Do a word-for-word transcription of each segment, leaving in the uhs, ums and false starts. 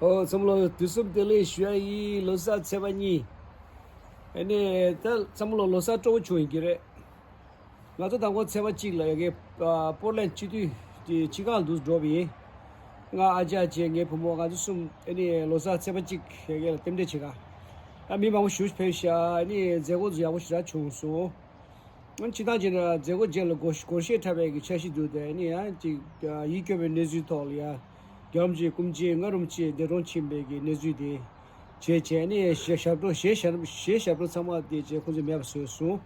ཨོ་ཚང་མ་ལ་དུས་གསུམ་བདེ་ལེགས་ཞུ་ཡ་ཡིན། ལོ་གསར་ཚེས་པ་གཉིས། ཨ་ནི་ད་ཚང་མ་ལ་ལོ་གསར་སྤྲོ་བོ་བྱུང་ཡིན་གྱི་རེད། ང་ཚོ་དང་པོ་ཚེས་པ་གཅིག་ལ་ཡ་གི་ཨ་པོར་ལན་སྤྱི་འཐུས་ཀྱི་སྤྱི་ཁང་དུ་འགྲོ་བ་ཡིན། ང་ཨ་ཅག་བཅས་ངའི་བུ་མོ་ང་ཚོ་གསུམ་ཨ་ནི་ལོ་གསར་ཚེས་པ་གཅིག་ཡ་གི་ལ་རྟེན་འབྲེལ་བྱེད་ག་ཨ་མི་མང་པོ་ཞིག་ཕེབས་ཤག་ཨ་ནི་མཛད་སྒོ་ཡག་པོ་ཞེ་དྲག་བྱུང་སོང་། སྤྱིར་བཏང་བྱས་ན་མཛད་སྒོ་རྗེས་ལ་སྒོར་སྒོར་གཞས་འཁྲབ་པའི་གི་འཆར་གཞི་འདུག་དེ་ནི་ཡང་ཅིག་ཡིད་སྐྱོ་བའི་གནས་ཚུལ་ཐོག་ལ་ཡ། རྒྱལ་བ་རིན་པོ་ཆེ་སྐུ་མཆེད་མངའ་རིན་པོ་ཆེ་འདས་གྲོངས་ཕྱིན་པའི་གི་གནས་ཚུལ་དེ་བྱས་བྱས་ནི་གཞས་ཞབས་བྲོ་གཞས་ཞབས་གཞས་ཞབས་བྲོ་ཚང་མ་དེ་བྱས་ཁོང་ཚོས་མེད་པ་བཟོས་སོང་།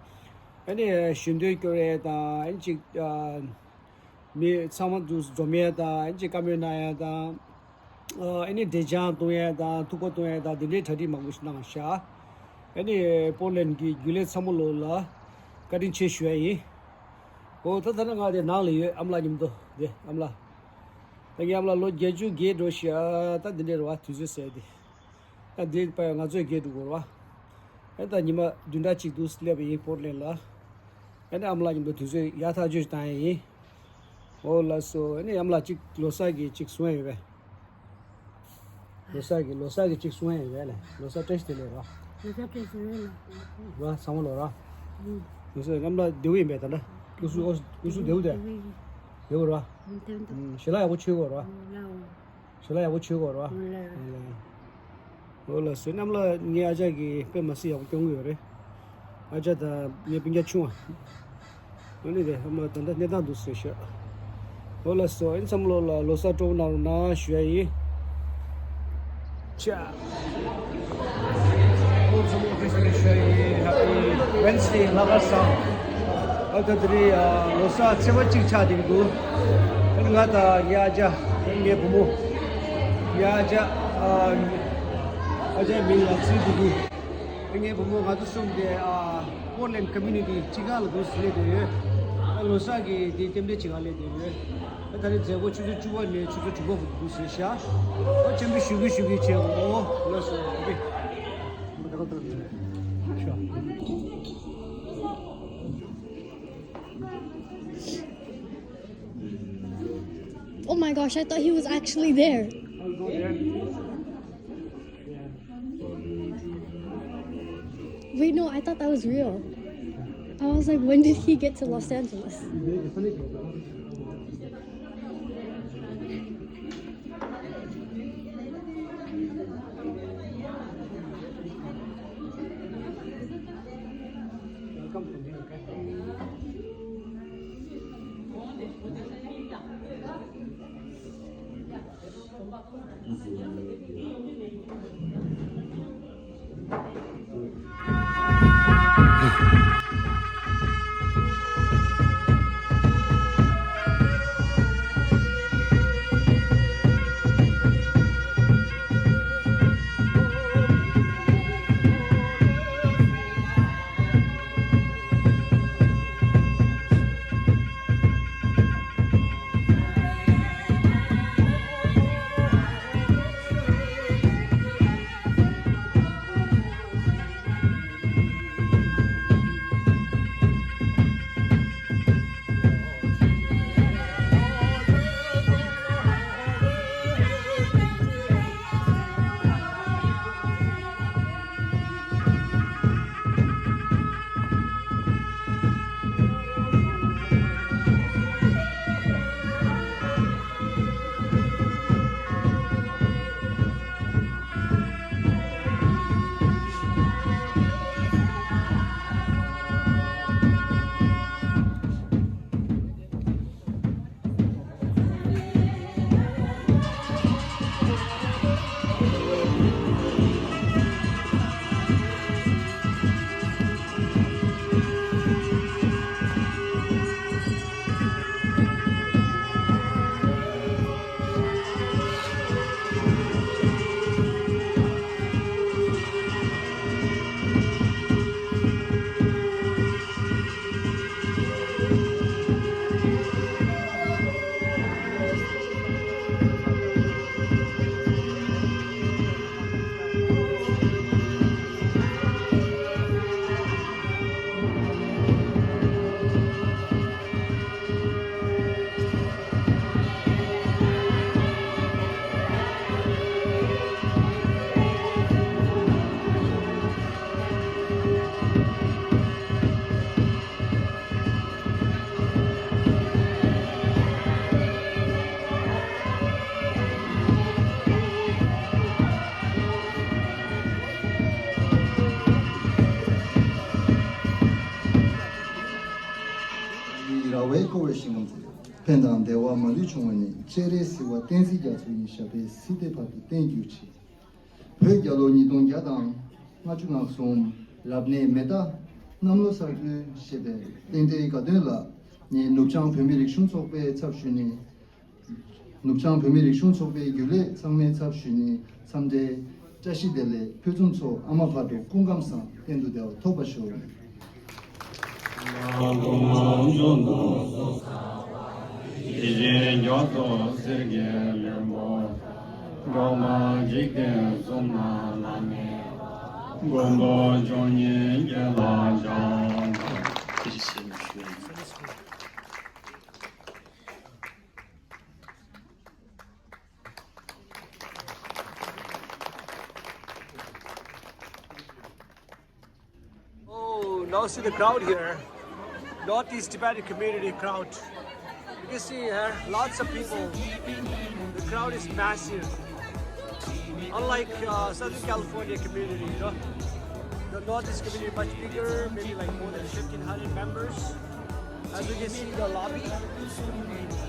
ཨ་ནི་ཞུ་འདོད་སྐྱོར་ཡས་དང་ཨ་ནི་ཅིག་མི་ཚང་མ་དུ་འཛོམས་ཡས་དང་ཨ་ནི་ཅིག་བཀའ་མོལ་གནང་ཡས་དང་། ཨ་ནི་འབྲས་ལྗོངས་གཏོང་ཡས་དང་ཐུག་པ་གཏོང་ཡས་དང་དེ་འདྲའི་གྲ་སྒྲིག་མང་པོ་ཞིག་གནང་ཤག་ཨ་ནི་པོར་ལན་གྱི་རྒྱུན་ལས་ཚང་མ་ལོ་ལ་བཀའ་དྲིན་ཆེ་ཞུ་ཡས་ཡིན། ཨོ་ད་ད་ནི་ང་དེ་ནང་ལ་ཡོད། ཨ་མ་ལགས་མཉམ་དུ་དེ་ཨ་མ་ལགས། ད་ངའི་ཨ་མ་ལགས་ལོ་བརྒྱད་ཅུ་བརྒལ་འགྲོ་ཤག་ད་འདི་འདྲ་རེད་བ་དུས་ཚོད་ཟེར་དེ། ད་འདི་པ་ང་ཚོས་བརྒལ་འགྲོ་དགོས་རེད་བ། ཨ་ད་ཉི་མ་བདུན་ཕྲག་གཅིག་འདུག་སླེབས་པ་ཡིན་པོར་ལན་ལ། ཨ་ནི་ཨ་མ་ལགས་མཉམ་དུ་དུས་ཚོད་ཡག་ཐག་ཆོད་བཏང་ཡས་ཡིན། ཨོ་ལགས་སོ། ཨ་ནི་ཨ་མ་ལགས་གཅིག་ལོ་གསར་གྱི་གཅིག་གསུང་ཡས་ཡོད་པས། ལོ་གསར་གྱི་ལོ་གསར་གྱི་གཅིག་གསུང་ཡས་ཡོད་པས་ལགས། ལོ་གསར་བཀྲ་ཤིས་བདེ་ལེགས་རོ། ལོ་གསར་བཀྲ་ཤིས་བདེ་ལེགས་ལགས། རོ་ཚང་མ་ལོ་རོ། ལོ་གསར་ཨ་མ་ལགས་བདེ་པོ་ཡིན་པས་ད་ལྟ། སྐུ་གཟུགས་ཨོ་སྐུ་གཟུགས་བདེ་པོ་དེ། བདེ་པོ་རོ། ཞལ་ལག་ཡག་པོ་མཆོད་དགོས་རོ། ཞལ་ལག་ཡག་པོ་མཆོད་དགོས་རོ། ཨོ་ལགས་སོ། ཨ་མ་ལགས་ངའི་ཨ་ཅག་གིས་དཔེ་མི་སྲིད་ཡག་པོ་སྐྱོང་གི་ཡོད་རེད། ཨ་ཅག་དང་ངའི་སྤུན་ཀྱག་ཆུང་བ། ཨ་ནི་རེད། ཨ་མ་ལགས་ད་ལྟ་གནས་སྟངས་འདུག་ཟེར་ཤག་ཨོ་ལགས་སོ། ཨ་ནི་ཚང་མ་ལོ་ལ་ལོ་གསར་སྤྲོ་པོ་གནང་རོགས་གནང་ཞུ་ཡ་ཡིན། ཆ། ཨོ་ཚང་མ་ལ་བཀྲ་ཤིས་བདེ་ལེགས་ཞུ་ཡ་ཡིན། Happy Wednesday ལྷག་དཀར་བཟང་། ཨ་ད་དེ་རིང་ཨ་ལོ་གསར་ཚེས་པ་གཅིག་ཆགས་བསྡད་ཀྱི་འདུག་ཨ་ནི་ང་དང་ངའི་ཨ་ཅག་ཨ་ནི་ངའི་བུ་མོ། ངའི་ཨ་ཅག་ཨ་ཨ་ཅག་མིང་ལ་ཚུལ་དུ་འདུག་ཨ་ངའི་བུ་མོ་ང་ཚོ་གསུམ་དེ་ཨ་པོར་ལན་ཀོ་མུ་ནི་ཊི་སྤྱི་ཁང་ལ་འདུག་སླེབས་བསྡད་ཡོད། ཨ་ལོ་གསར་གྱི་དེ་རྟེན་འབྲེལ་བྱེད་ག་སླེབས་བསྡད་ཡོད། ཨ་ད་རེས་མཛད་སྒོ་ཆུ་ཚོད་བཅུ་པ་ནས་ཆུ་ཚོད་དྲུག་པ་བར་དུ་འདུག་ཟེར་ཤག་ཨ་སྤྱན་འབུལ་ཞུ་གི་ཞུ་གི་བྱེད་དགོས། ཨོ་ལགས་སོ། ཨོ་ཁེ། Oh my gosh, I thought he was actually there. Wait, no, I thought that was real. I was like, when did he get to Los Angeles? འཁོར་བའི་ཞིང་ཁམས་ཚེ། ཕན་དང་བདེ་བ་མ་ལུས་འབྱུང་བ་ནི། སྤྱན་རས་གཟིགས་དབང་བསྟན་འཛིན་རྒྱ་མཚོ་ཡི། ཞབས་པད་སྲིད་མཐའི་བར་དུ་བརྟན་གྱུར་ཅིག་བོད་རྒྱལ་ལོ་ཉིས་སྟོང་བརྒྱ་དང་ལྔ་བཅུ་ང་གསུམ། རབ་གནས་མེ་རྟ་གནམ་ལོ་གསར་འཁོལ་ཞེས་པའི་རྟེན་འབྲེལ་དགའ་སྟོན་ལ། ངས་ནུབ་བྱང་བོད་མིའི་རིག་གཞུང་ཚོགས་པའི་ཚབ་ཞུས་ནས། ནུབ་བྱང་བོད་མིའི་རིག་གཞུང་ཚོགས་པའི་རྒྱུན་ལས་ཚང་མའི་ཚབ་ཞུས་ནས། འཚམས་འདྲིའི་བཀྲ་ཤིས་བདེ་ལེགས། ཕུན་སུམ་ཚོགས། ཨ་མ་བག་དྲོ། སྐུ་ཁམས་བཟང་། གཏན་དུ་བདེ་བ་ཐོབ་པར་ཤོག་ཡིད་བཞིན་མགྱོགས་སུ་གསེར་གྱི་ལྷུན་པོ། འགྲོ་བ་འཇིག་རྟེན་གསུམ་ན་ལྷང་ངེ་བ། མགོན་པོ་འབྱུང་གནས་རྒྱལ་ལ་ཕྱག་འཚལ། Oh, now see the crowd here. Northeast Tibetan community crowd. You can see here, lots of people. The crowd is massive. Unlike uh, Southern California community, you know, the Northeast community much bigger, maybe like more than fifteen hundred members. As you can see, the lobby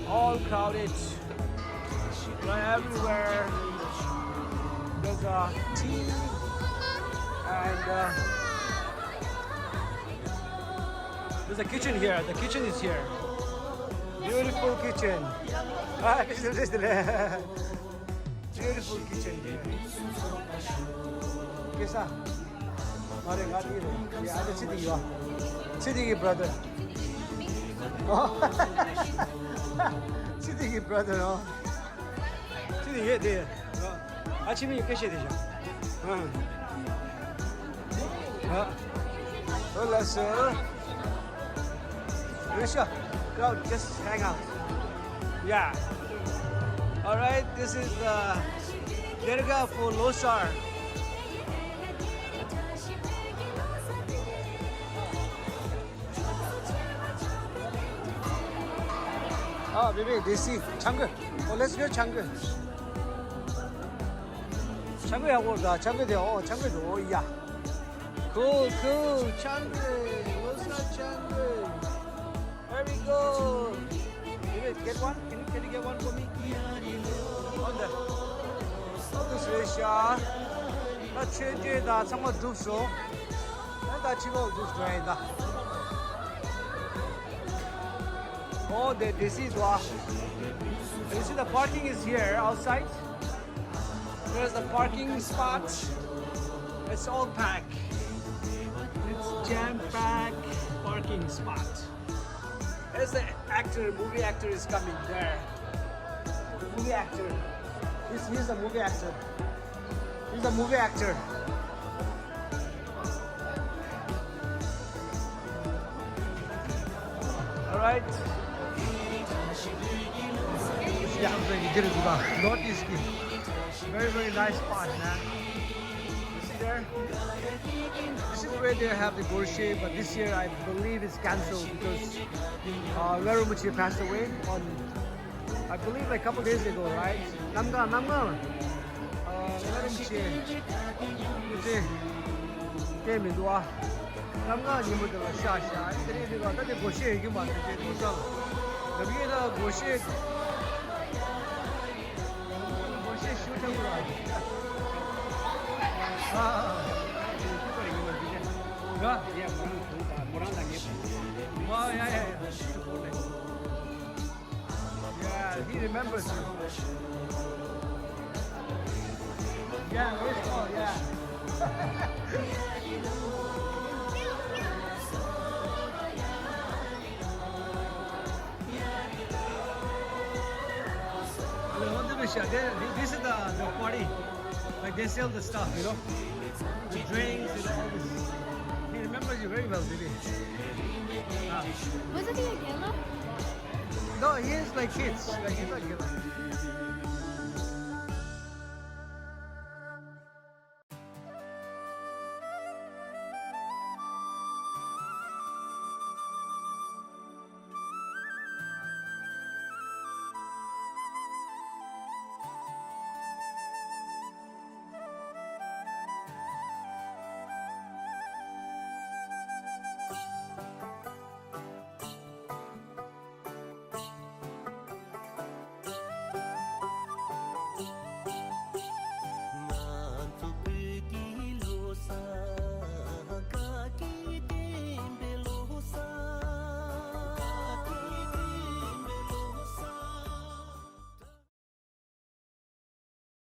all crowded. Right, everywhere there's a tea and uh, there's a kitchen here. The kitchen is here. Beautiful kitchen. Ah, this is this. Beautiful kitchen. ཁེ་ས། མ་རེད། ང་དེ་རེད། ཡ། ཨ་ཅེ་ཚེ་བདེ་ཡོད། ཚེ་བདེ་གི་brother། ཚེ་བདེ་གི་brother། ཨོ། ཚེ་བདེ་ཡོད་དེ། ཨ་ཅེ་མི་སྐད་བཤད་དེ་བཞག་ཨ། ཨ། ཨོ་ལགས་སོ། Risha, crowd, just hang out. Yeah. All right, this is the dergah for Losar. Ah, baby, desi changu. Oh, let's go changu. Changu ya, oh, da, changu de, oh, changu de, oh, yeah. Cool, cool, changu. Losar changu. There we go. David, get one. Can you, can you get one for me? On the. Oh, this is Risha. ད་ཆོས་རྒྱལ་དང་ཚང་མ་འགྲུབ་སོང་། ད་ཕྱི་ལོགས་འགྲུབ་འགྲོ་ཡིན་ད། Oh, the, this is what. You see, the parking is here outside. There's the parking spot. It's all packed. It's jam-packed parking spot. There's the actor, movie actor is coming there. Movie actor. He's, he's a movie actor. He's a movie actor. All right. Yeah, I'm going to get it. Northeast. Very, very nice spot, man. You see there? This is where they have the Gorshe, but this year I believe it's cancelled because uh, Veru Muchi passed away on, I believe, like, couple days ago, right? Namga, Namga. Uh, Veru Muchi. Muchi. Temi dua. Namga ni mu de la sha sha. Teri de la, da de Gorshe yegi ma de de sa. Da bi da Gorshe. Gorshe shu de la. Ah. Ga? Yeah, Moran, Moran da ne. Oh, yeah, yeah, yeah. Yeah, he remembers you. Yeah, very small, yeah. Hello, this is the, the party. Like, they sell the stuff, you know? The drinks and all this. He remembers you very well, baby. Ah. Wasn't he a gala? No, he is like kids. Like, he's not gala.